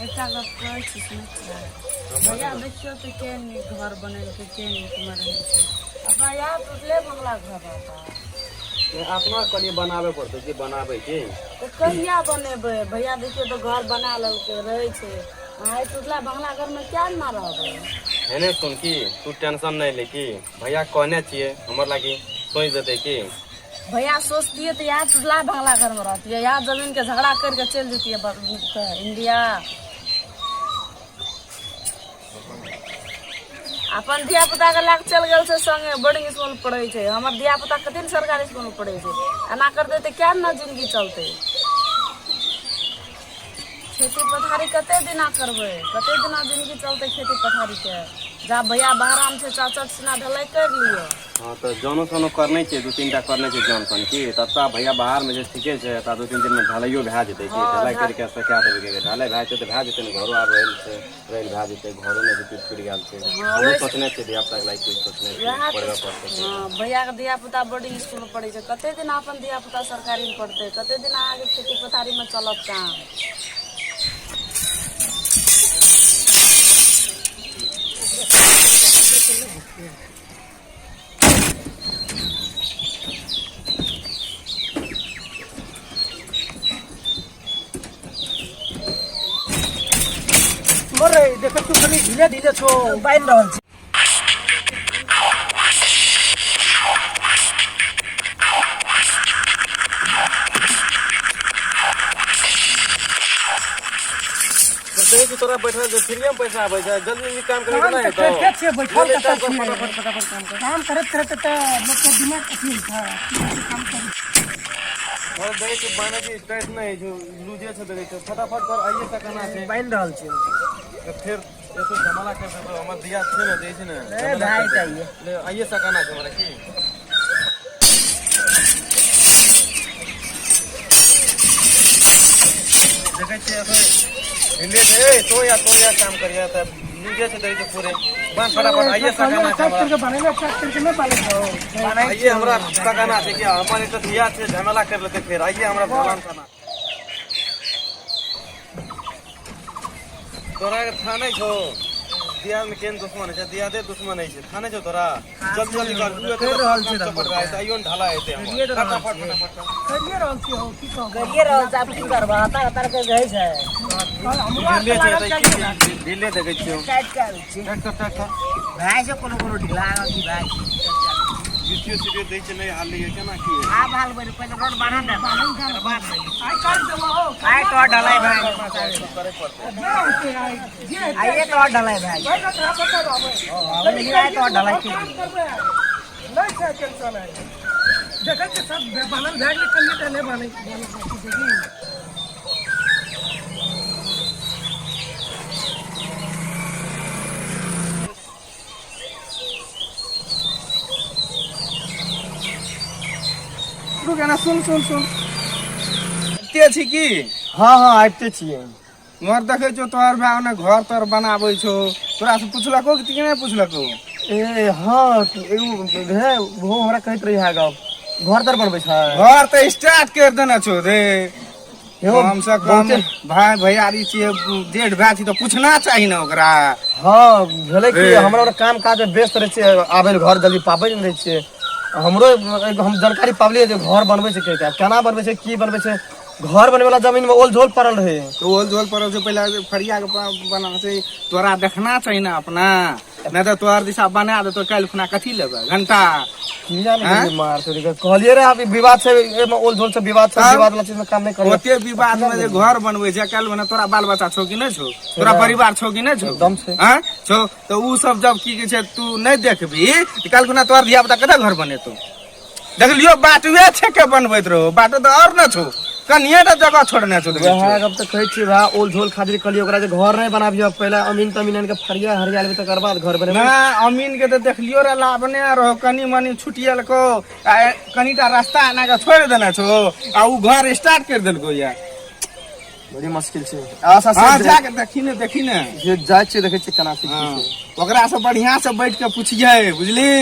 एकटा गप कहै छी, सुनै छियै? भैया, देखियौ तऽ के नीक घर बनेलकै, के नीकमे रहै छै। अपना यहाँ टूटले बंगला घर रहता। अपना कनि बनाबे पड़तै कि बनाबै की। तऽ कहिया बनेबै भैया? देखियौ तऽ घर बना लेलकै, रहै छै। अहाँ एहि टूटला बंगला घरमे क्या ना रहबै? एने सुन की, तू टेंशन नहि ले की, भैया कहने छियै हमर लागी सोचि देतै की। भैया सोचतियै तऽ यहाँ टूटला बंगला घरमे रहतियै? यहाँ जमीनके झगड़ा करिके चलि जैतियै इंडिया। अपन धिया पुता के लए कऽ चलि गेल छै संगे, बोर्डिंग स्कूल पढ़ै छै। हमर धिया पुता कथी लए सरकारी स्कूल में पढ़ै छै? एना करतै तऽ क्या ने जिंदगी चलतै? खेती पथारी कते दिना करबै? कते दिना जिंदगी चलतै खेती पथारी के? जा भैया बाहराम छै, चाचा सिना ढलाई करि लियौ। हँ, तऽ जनो सनो करने छियै, दू तीन टा करने छियै जन सन की। तब तऽ भैया बाहरमे जे ठीके छै, तऽ 2-3 दिनमे ढलाइयो भए जेतै की। ढलाई करिके सका देबै की, ढलाई भए जेतै तऽ भए जेतै ने। घरो आब रहल छै, रहल भए जेतै। घरो नहि छै, टूटि फूटि गेल छै। हमहूँ सोचने छियै धिया पुताके लागि किछु सोचने छियै। वएह पढ़बे पड़तै। हँ, भैयाके धिया पुता बोर्डिंग स्कूलमे पढ़ै छै। कते दिन अपन धिया पुता सरकारीमे पढ़तै? कते दिन अहाँके खेती पथारीमे चलत काम? मरे देख, तू कनी धीरे धीरे छो, बान्हि रहल छै। देखै छी तोरा बैठल छै, फ्रीए में पैसा आबै छै। जल्दी जल्दी काम करै काम नहि तऽ हेतौ। करिते छियै, बैठल जल्दी कतऽ काम कर। छियै? फटाफट फटाफट काम कर। काम करैत करैत तऽ लोकके दिमाग अथी होइ छै, काम करी। और देखै छी बान्है छी, टाइट नहि होइ छै, लूजे छै। देखै छै, फटाफट कर, आइए तक आना छै। बान्हि रहल छियै। तऽ फेर एतो झमेला कर देतौ। हमर दिया छै ने, दै छै ने। ए, झमेला भए कर देतौ। जाइए। ले, आइए तक आना छै हमरा की। देखै छियै एखन हिले छै। ए, तो या तो या काम करिया तऽ लूजे छै। देखै छै पूरे बान्ह, फटाफट आइए तक आना छै हमरा। करके बनेबै, टाइट करके नहि बान्है छौ। आइए हमरा तक आना छै कि, हमर एकटा धिया छै, झमेला कर लेतै फेर। आइए हमरा ढलान करना। तोरा के थाने छौ, दियाद में केहन दुश्मन होइ छै? दियादे दुश्मन होइ छै, थाने छौ तोरा। जल्दी जल्दी कर। करि रहल छियै। चौपट भए जेतै, आइयो ने ढाला हेतै हमर। फटाफट फटाफट कर। करिए रहल छियै हौ, की कहब? करिए रहल छै, आब की करबह? हतार हतार के रहै छै। हमरो ढीले छै लागल तऽ जाइ छै। की ढीले देखै छियौ? टाइट कए दै छियै। टाइट कर, टाइट कर। भाइ छै, कोनो कोनो ढीला की भाइ। गिट्टियो सिटियो दै छै, नहि हाल लैए, केना की होइ? आब हाल बनि, पहिले रोड बान्हल ने, तकर बाद। आइ कर देबो हौ। आइ तो ढलाई भाइ। करे पड़तै। जे होतै आइ जे हेतै। आइए तो ढलाई भाइ। भाइ कऽ तोरा बता रहबै। लेकिन आइ तो ढलाई काम करबै आइ। नहि छै टेंशन आइ। देखै छियै सब बान्हल भए गेलै, कनिए टा नहि बान्है बान्हल बाकी छै की। रुक ना, सुन सुन सुन, ते छी की? हँ हँ, आबिते छियै। मगर देखै छौ, तोहर भाय ओने घर तर बनाबै छौ, तोरा से पुछलको कि नहि पुछलको? ए हँ, एगो हे, ओहो हमरा कहैत रही है गप, घर तर बनबै छै। घर तऽ स्टार्ट कर देने छौ रे। यौ, हम से कम भाय भैयारी छियै, जेठ भाय छी तऽ पूछना चाही ने ओकरा। हँ, भेलै कि ए। हमरा ओने काम काज मे व्यस्त रहै छियै, आबै लए घर जल्दी पाबै नहि रहै छियै। हमरो एगो हम जानकारी पाबलियै जे घर बनबै छै कहिके। आब केना बनबै छै, की बनबै छै? घर बनबै वाला जमीन मे ओल झोल पड़ल रहै। तऽ ओल झोल पड़ल छै, पहिले फरिया के बनाना छै। तोरा देखना चाही ने अपना, नहि तऽ तोहर दिशा बना देतो, काल्हि खुना कथी लेबै घंटा? किया नहि आँय? गेलियै मार तोरी के? कहलियै रे, अभी विवाद छै, एहिमे ओल झोल छै, विवाद छै। तब? विवाद वाला चीज मे काम नहि करियै। ओते विवाद में जे घर बनबै छै, काल्हि बना तोरा बाल बच्चा छौ कि नहि छौ? तोरा परिवार छौ कि नहि छौ? एकदम छै। आँय, छौ तऽ उ सब जब की कहै छै, तू नहि देखबी तऽ काल्हि खुना तोहर धिया पुता कतऽ घर बनेतौ? देखलियो, बाटुए छै के बनबैत रहो, बाटो तऽ और न छौ, कनिये टा जगह छोड़ने छौ, देखै वएह छियौ। गप तऽ कहै छियै भाय, ओल झोल खातिर कहलियै ओकरा जे घर नहि बनाबियौ, पहिले अमीन तमीन आनि के फरिया हरिया लेबै, तकर बाद घर बनेबै। ना, अमीन के तऽ देखलियो रे, लाबने रहो, कनि मनि छुटियलको आ कनिटा रास्ता एना के छोड़ि देने छौ आ उ घर स्टार्ट करि देलको या। बड़ी मुश्किल छै आशा हाँ से। जाके देखी ने, देखी ने। जे जाइ छियै, देखै छियै केना छै, की हाँ, छै। ओकरा से बढ़िया से बैठ के पूछिए, बुझली?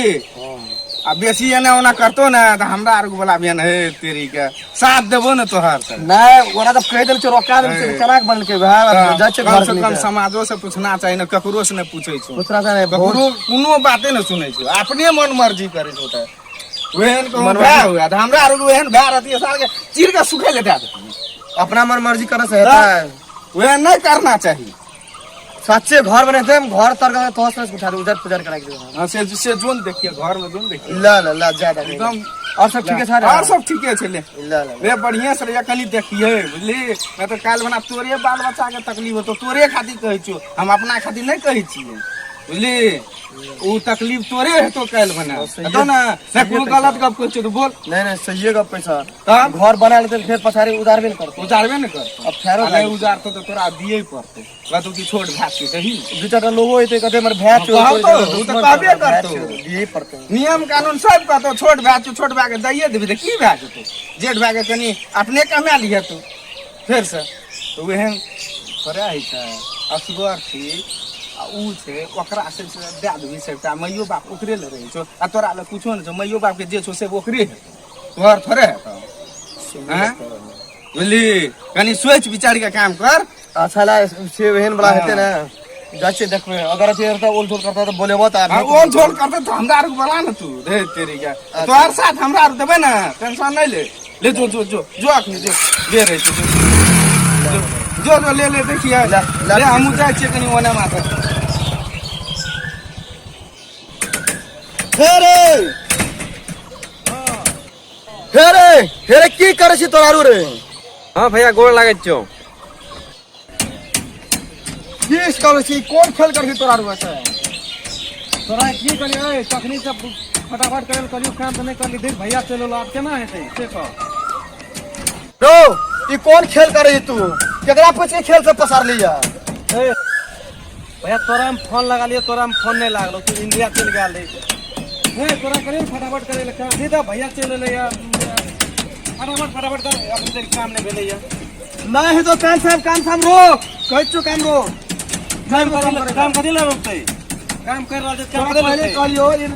आ आ बेसी एने ओना करतो ने तऽ हमरा आर वाला भी हे तेरी के साथ देबो ने तोहर तऽ। नहि, ओकरा तऽ कहि देल छै, रोका देल छै, केना के बनेलकै भाय, जाइ छै कम घर से कम समाजो से पूछना चाही ने, ककरो से नहि पूछै छौ। पूछना चाही, ककरो कोनो बाते नहि सुनै छौ, अपने मन मर्जी करै छौ। तऽ ओहन कहूँ भए हुए तऽ हमरा आर ओहन भए रहतियै, साल के चीर के सुखै लए दए देतियै। अपना मन मर्जी करे से हेतै? ओहन नहि करना चाही। सच्चे घर बनेते हम घर तर के तोहर से उठा दे, उधर पुजार करा के देबो। हाँ, से जोन देखिए, घर में जोन देखिए। ला ला ला, ज्यादा नहीं। एकदम। और सब ठीके छै? और सब ठीके छै, ले। ला ला। रे बढ़िया से रहिया, कनी देखिए बुझली, नहीं तो काल्हि बना तोरे बाल बच्चा के तकलीफ होतो। तोरे खातिर कहै छियो हम, अपना खातिर नहीं कहै छियै बुझली। उ तकलीफ तोरे हेतो काल्हि बना, हेतो ना? नहीं कोनो गलत गप कहै छियो तऽ बोल। नहीं नहीं, सही गप पैसा। तब? घर बना लेते फिर पछाड़ी उधार भी नहीं करते। उजारबे ने करतो। अब फेरो आ नहि उजारतो तऽ तोरा दिए पड़तौ, कहतो कि छोट भाय के दही। दू चारिटा लोगो एते कहते हमर भाय छौ। कहतो, उ तऽ कहबे करतौ। दिए पड़तै। नियम कानून सब कहतो, छोट भाय छौ, छोट भाय के दैये देबी तऽ की भए जेतौ? जेठ भाय के कनी अपने कमा लिहे तू फेरसँ। तऽ ओहन थोड़े होइ छै। असगर छी आ उ छै, ओकरा से दए देबही सबटा। माइयो बाप ओकरे लए रहै छौ आ तोरा लए कुछो नहि छौ। माइयो बाप के जे छौ से ओकरे हेतौ, तोहर थोड़े हेतौ। आँय? बुझली, कनी सोचि विचारि के काम कर। अच्छा ला, से एहन वाला हेतै ने, जाइ छियै देखबै। अगर अथी हेतै, ओल झोल करतै तऽ बोलेबो तऽ। हाँ, ओल झोल करतै तऽ हमरा आरके बोला ने तू। रे तेरी के, तोहर साथ हमरा आर देबै ने, टेंशन नहि ले। ले जो जो जो जो, अखनी जो ले रहै छै, जो जो जो ले ले, देखिए ले, हमहूँ जाइ छियै कनी ओने माथे। हे रे हे रे हे रे, की करै छी तोरा आरू रे? हाँ भैया, गोर लागै छियौ। की करै छी? कोन खेल करै छी तोरा आरू ऐसे? तोरा की कहलियै, तखनी से फटाफट करे कहलियौ, काम तऽ नहि करली। देख, भैया चलि एलौ, आब केना हेतै से कह। रो, ई कोन खेल करै छी तू? केकरा पूछ के खेल से पसारली या? भैया, तोरा हम फोन लगा लियो, तोरा हम फोन नहीं लागलो, तू इंडिया चल गेल रही। हे, तोरा करियो फटाफट करे ले काम। सीधा भैया चलि एलै या, फटाफट फटाफट कर, अखन तक काम नहीं भेलै या। नहीं हेतौ काम साहब, काम साहब रोक, कहै छियौ काम रोक। काम करे, काम कथी लए रोकतै? काम कर रहल छै, काम तोरा कथी पहिले रोकतै? कहलियौ ई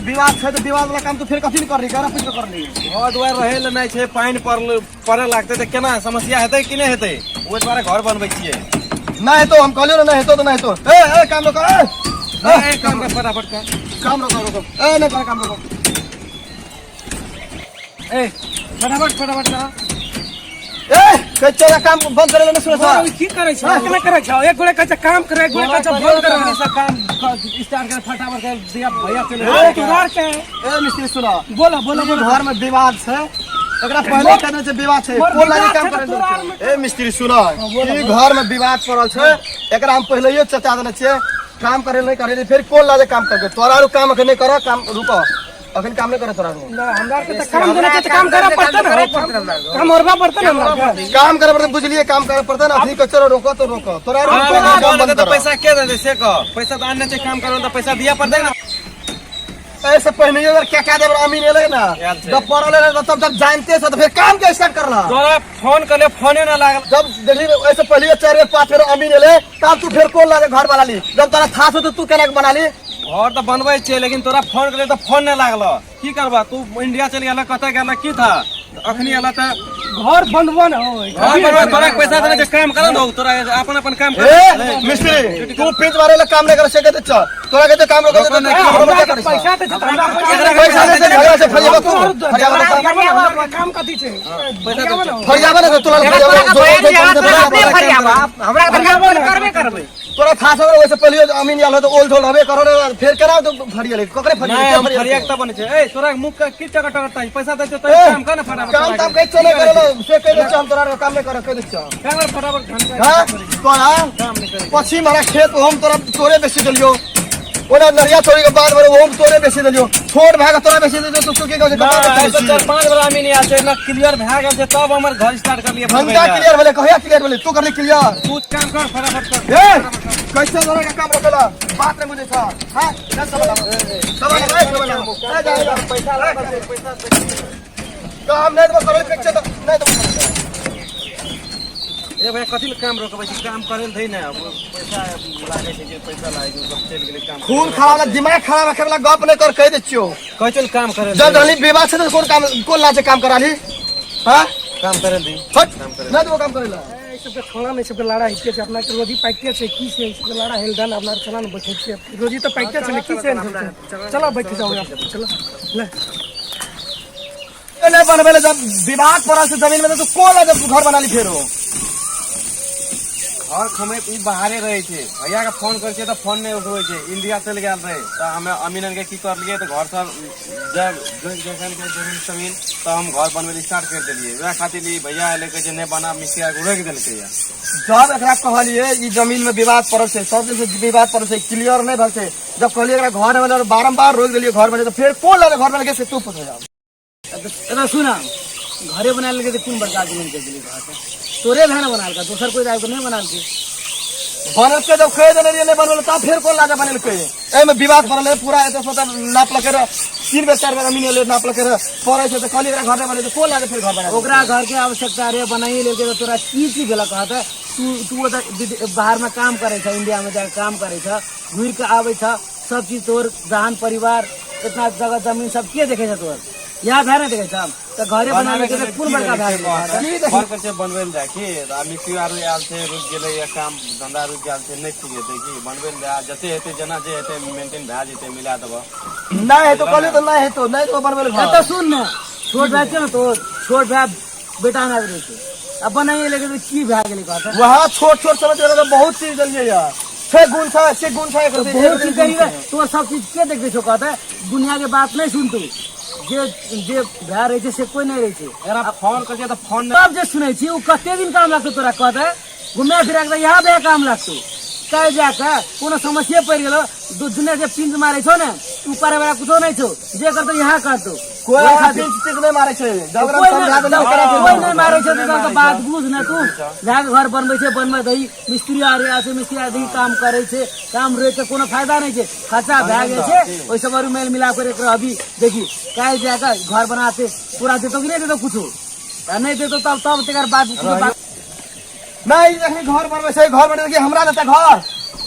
विवाद छै तऽ विवाद वाला काम तू फेर कथी ले करली? केकरा पूछ के करली? घर दुआर रहै लए नहि छै, पानि पड़ल पड़े लागतै तऽ केना समस्या हेतै कि नहि हेतै? ओहि दुआरे घर बनबै छियै। नहीं हेतौ, हम कहलियौ ने, नहीं हेतौ तऽ नहीं हेतौ। ए ए, काम रोक, ए। ए, काम कर, फटाफट कर। काम रोको रोको, ए नहीं कर, काम रोको। ए, फटाफट फटाफट कर। ए, कहै छियौ काम बंद करे ले, नहीं सुनै छौ? की करै छौ, केना करै छौ? एक गोरे कहै छै काम करे, एक गोरे कहै छै बंद करे। से काम स्टार्ट कर, फटाफट कर दिया, भैया चले। ए, तोरा के ए मिस्त्री, सुनो। बोलो बोलो ई बोलो। घर में विवाद छै, एकरा पहिले कहने छै विवाद छै, मोर कोन लागी विवाद काम छै तऽ करे? तोरा आरमे। ए मिस्त्री, सुनो, ई घर में विवाद पड़ल छै, एकरा हम पहिलेयो चेता देने छियै काम करे नहीं करे, फेर कोन लाजे काम करके? तोरा आरू काम अखन नहीं कर, काम रुको, अखन काम नहीं करे तोरा आरू। हमरा के तऽ काम देने छै तऽ काम करऽ पड़तै ने, काम करबा पड़तै ने हमरा के। काम करे पड़तै, बुझलिए, काम करे पड़तै ने। अखनी कचरो रोको तो रोको, तोरा आरू काम बंद करो। पैसा के देतै से कह? पैसा तऽ आनने छै, काम करबै तऽ पैसा दिअ पड़तै ने। ऐसे पहले अगर क्या क्या देबर अमीन एलै ना, आयल छै। जब पड़ल एलै तब जब जानते से तो फिर काम के स्टार्ट करला। तोरा फोन करले, फोने ना लागल। जब देखली ऐसे पहले चार बेर पांच बेर अमीन एलै, तब तू फिर कोन लागे घर बना ली? जब तोरा थास हो तो तू केना के बना ली? घर तऽ बनबै छियै, लेकिन तोरा फोन करले तऽ फोन नहि लागल, की करबा? तू इंडिया चलि गेल, कतऽ गेल की था, अखनी एल तऽ घर बनबो ने हो। घर बनबै तोरा पैसा देने छै, काम कर ने, तोरा अपन अपन काम कर। ए मिस्त्री, तू पेंच मारे ला काम नहीं कर सके तो तोरा कहते काम रोको रोको तो नहीं, हमरा के पैसा दे छै तऽ हमरा पैसा दे छै, झगड़ा से फरियाबा तू, फरियाबा ना। पैसा काम कथी छै? फरियाबो ने हो। फरियाबा ना तोरा, फरियाबा जो हमरा तऽ काम करबे करबै। तोरा थास हो वैसे पहले अमीन आयल हो तो ओल झोल हबे करो रे, फिर केना तो फरियाले? ककरे नहि, फरियाले? हम फरियाक तऽ बनै छै। ए, तोरा मुख के की टका टका पैसा दै छै? ए, तऽ काम कर ने फटाफट। काम ताम कहि चले करे से कहि दै छियौ, हम तोरा काम नहीं करे कहि दै छियौ। काम कर फटाफट, घंटा। हाँ, तोरा पश्चिम हमारा खेत हम तोरा तोरे बेची देलियो, ओना नरिया छोड़ी के बाद में हम तोरे बेची देलियो, छोट भाग तोरा बेची देलियो, तू की कहै छै? कपार नहि, बेचै छी। चार पाँच बेर अमीन आयल छै, क्लियर भए गेल छै तब हमर घर स्टार्ट करलियै। घंटा क्लियर भेलै? कहिया क्लियर भेलै? तू करली क्लियर? तू काम कर, फटाफट कर। ए, कैसे तोरा के काम रोकेला? बात नहीं बुझै छ। हां, चल सब सब सब, ए जा जा, पैसा लागल छै, पैसा। काम नहीं देबो करे, पिक्चर तो नहीं देबो। ए भैया कथी ले काम रोकबै छी? काम करे ले ने पैसा लागै छै, जे पैसा लागै छै सब चलि गेलै काम। खून खराब वाला दिमाग खराब रखे वाला गप नहीं कर, कह दे छियो। कहै छै काम करे जब रहली विवाह छै तऽ कोन काम कोन लाजे काम कराली? हाँ काम करे दी। हट, नहीं देबो काम करेला। ई सबके छोड़ा नहि, सबके लड़ाइ होइते छै। अपना के रोजी पाइते छै की छै? ई सबके लड़ाइ हेल दन। अपना चला ने बैठे छियै। रोजी तऽ पाइते छै ने, की छै? चला बैठ जाओ, चला ले। नहीं बनबे ले, जब विवाद पड़ल छै जमीन में तो कोन लाजे घर बनाली फेरो? घर खमे ई बाहरे रहे छै। भैया के फोन करै छियै तऽ फोन नहि उठबै छै, इंडिया चलि गेल रहे। तऽ हमे अमीनन के की करलियै तऽ घर सब जब जखन के जमीन जमीन तऽ हम घर बनबै लए स्टार्ट करि देलियै। वएह खातिर ई भैया एलै, कहै छै नहि बना, मिस्त्री आके रोकि देलकै या। जब एकरा कहलिए ई जमीन में विवाद पड़ल छै, सब दिन से विवाद पड़ल छै, क्लियर नहीं भेल छै, जब कहलिए एकरा घर बने बारम्बार रोकि देलिए घर बने, तऽ फेर कोन लाजे घर बने से तू पूछ जाओ। एना सुन, घरे बना लेलकै तऽ कोन बड़का जमीन करि देलियै? घर तोरे भाय ने बनालकै, दोसर कोई आबि कऽ नहि बनालकै। बनल के जब कह देने रहियै नहीं बनल, तब फेर कोन लाजे बनेलकै? एहिमे विवाद पड़ल है पूरा। एतऽ से नापलकै रह, 3 बेर 4 बेर अमीन एलै, नापलकै रह, पड़ै छै। तऽ कहलिए एकरा घर नहीं बने, कोन लाजे फेर घर बना? ओकरा घर के आवश्यकता रहे, बनाइए लेलकै तऽ तोरा की की भेलक? कहतै तू तू ओतऽ बाहर में काम करै छ, इंडिया में जाके काम करै छ, घुरि के आबै छ, सब चीज तोर जहान परिवार इतना जगह जमीन सब के देखे छ? तोर यहाँ भए नहि देखे छ तऽ घरे बना लेलकै तऽ कोन बड़का भए गेलै? घर पर बनबै लए जाइ की आ मिस्त्री आरो आयल छै, रुकि गेलै या काम धंधा रुकि गेल छै, नहि ठीक हेतै की? बनबै लए जा, जते हेतै जेना जे हेतै मेंटेन भए जेतै, मिला देबऽ। नहीं हेतौ, कहलिए तऽ नहीं हेतौ, नहीं देबो बनबै ले घर। एतऽ सुन ने, छोट भाय छै ने तोर, छोट भाय बेटा ना रहै छै, आ बनाइए लेके तऽ की भए गेलै कहतै? वहाँ छोट छोट समझ के बहुत चीज देलियै यार छै, गुण छै, से गुण छै। बहुत चीज करी तोर सब चीज के देखै छौ? कहतै दुनिया के बात नहीं सुनतू। जे जे भए रहै छै से कोई नहीं रहै छै। एकरा फोन करै छियै तऽ फोन तब जे सुनै छी ओ कते दिन काम लागतौ तोरा? कहतै घुमे फिरा के यहाँ भए काम लागतौ। काल्हि जाके कोनो समस्या पड़ि गेलो, दुनिया जे पिंच मारै छौ ने, उ करे वाला कुछो नहीं छौ, जे करतौ यहाँ करतौ। कोई पिंच तिंच नहीं मारै छै। जब कोई नहीं मारै छै तऽ बात बुझ ने। तू जाके घर बनबै छै, बनबै दही, मिस्त्री आर आयल छै, मिस्त्री आर काम करै छै। काम रोकि के कोनो फायदा नहि छै, खर्चा भए गेल छै। ओहि सब आरु मेल मिलाप करे अभी देखी, काल्हि जाके घर बनाते पूरा देतौ कि नहि देतौ? कुछो नहि देतौ तब तब तकर बाद नहीं। जखनी घर बनबै छै, घर बनेबै कि हमरा देतै? घर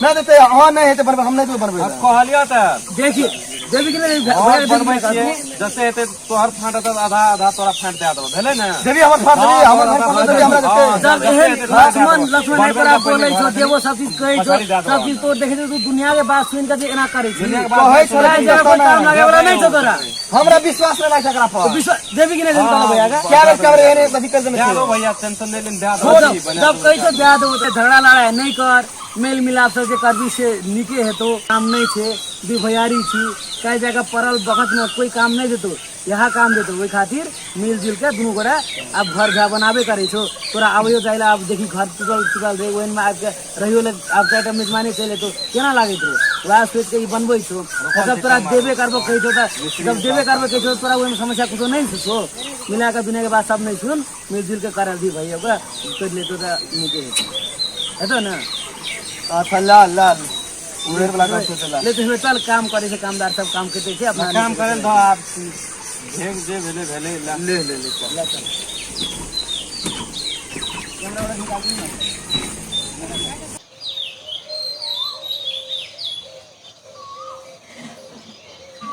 नहि देतै। अहाँ नहि हेतै बनबै, हम नहि देबै बनबै। कहलियौ तऽ देखी, देबी कि नहि? घर बनबै छियै, जते हेतै तोहर फाँट हेतौ, आधा आधा तोरा फाँट दए देबौ, भेलै ने? देवी हमर फाँट देवी, हमर घर पर देवी हमरा देतै। जब एहन लक्ष्मण लक्ष्मण नहि तोरा बोलै छौ, देबो, सब चीज कहै छौ, सब चीज तोर देखै छौ, तू दुनिया के बात सुनि कऽ जे एना करै छी? कहै छौ काम लागे वाला नहि छौ तोरा। हमरा विश्वास नहि छै एकरा पर। विश्वास देबी कि नहि देबी तोरा भैया के? क्या बेर क्या बेर एहने अथी कर देने दए छै। दो भैया, टेंशन नहि लेने, दए दो। जब कहै छौ दए देबो तऽ झगड़ा लड़ाइ नहि कर, मेल मिलाप से जे करबी से नीके हेतौ। काम नहि छै, दू भैयारी छी, काल्हि जाके पड़ल बखत में कोई काम नहि देतौ, यहाँ काम देतौ। ओहि खातिर मिलजुल के दुनू गोरा आब घर भए बनाबे करै छौ। तोरा आबैयो जाइ लए, आब देखी घर टूटल टूटल रहै, ओहनमे आबि के रहियो ले, आब 4टा मेजबानी चलि एतौ, केना लागैत रहौ? वएह सोचि के ई बनबै छौ। जब तोरा देबे करबो कहै छौ तऽ जब देबे करबो कहै छौ, तोरा ओहिमे समस्या कुछो नहि छौ। मिला कऽ दुनिया के बात सब नहि सुन, मिलजुल के करल दी भैया ओकरा करि लेतौ तऽ नीके हेतौ, हेतौ ने? अच्छा, ला ला उड़े वाला गप छै, ला ले तऽ चल, काम करै छै कामदार सब, काम करिते छै अपना। काम करे दो आब, भेग जे भेलै भेलै, ला। ले ले ले, चल। ले चल।